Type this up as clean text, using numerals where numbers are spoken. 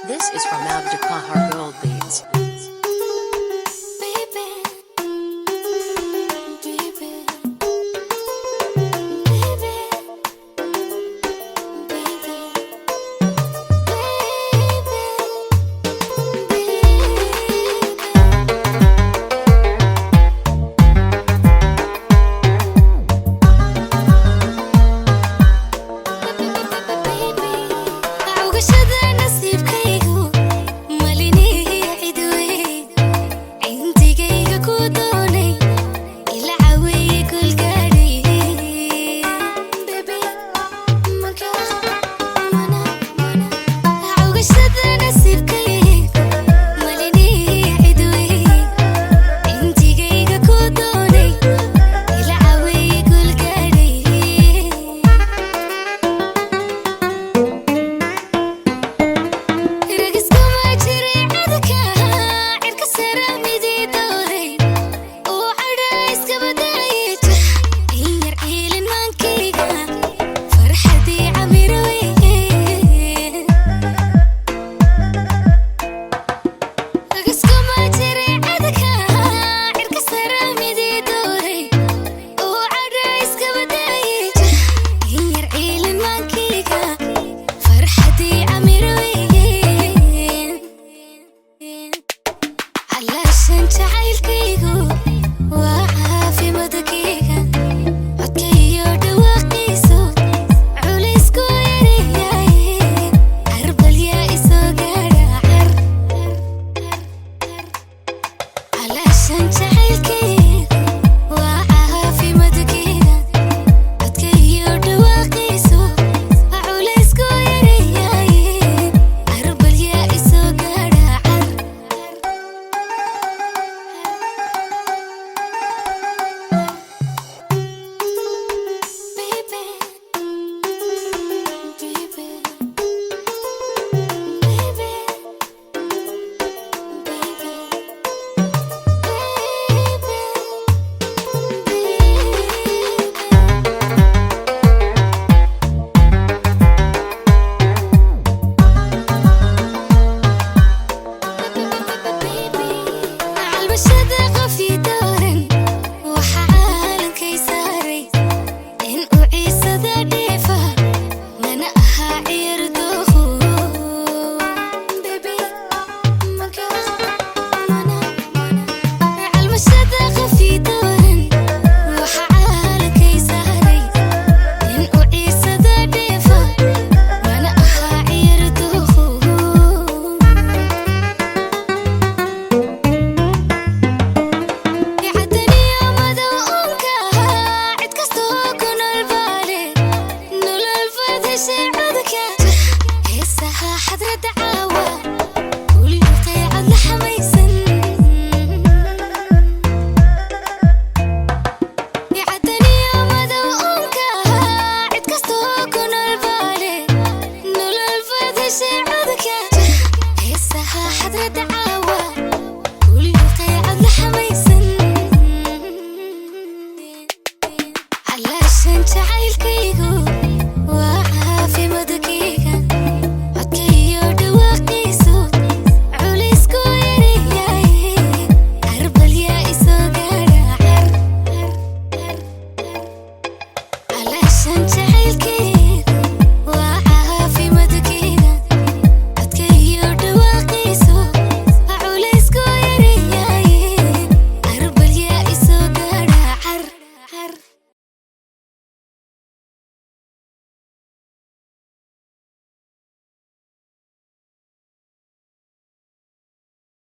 This is from Abdikahar Gold Beats. Baby, baby, baby, baby, baby, baby. Cawgashada nasiibkaygu malinihii cidwey, cindigayga ku doonay ila caweeye kulgaadhi. Cawgashada nasiibkaygu malinihii cidwey, cindigayga ku doonay ila caweeye kulgaadhi. Ragiskuma jiray cadka cirka sare midii dooray uu cadha iskabadaayay, in yar ciilin maankayga farxadii camir weye. Ragiskuma jiray cadka cirka sare midii dooray uu cadha iskabadaayay, in yar ciilin maankayga farxadii camir weye. Calaashan jacaylkaygu waa caafimaadkayga, codkayo dhawaaqiisu culaysku yaryahay, carbalyaa isoo gaadha car. Calaashan jacaylkaygu waa caafimaadkayga, codkayo dhawaaqiisu culaysku yaryahay, carbalyaa isoo gaadha car. Baby, baby, baby, baby, baby, baby. Calbashada qof ii dooran waxa caalankay saaray in uu ciisada dheefa, mana ahaa ciyaar dooqu. Calbashada qof ii dooran waxa caalankay saaray in uu ciisada dheefa, mana ahaa ciyaar dooqu. Yacdaniyo madow uunka cid kastoo ku nool baale nolol fadhashay codka heesaha xadrada caawa kullu qeecad la xamaysan. Yacdaniyo madow uunka cid kastoo ku nool baale nolol fadhashay codka heesaha xadrada.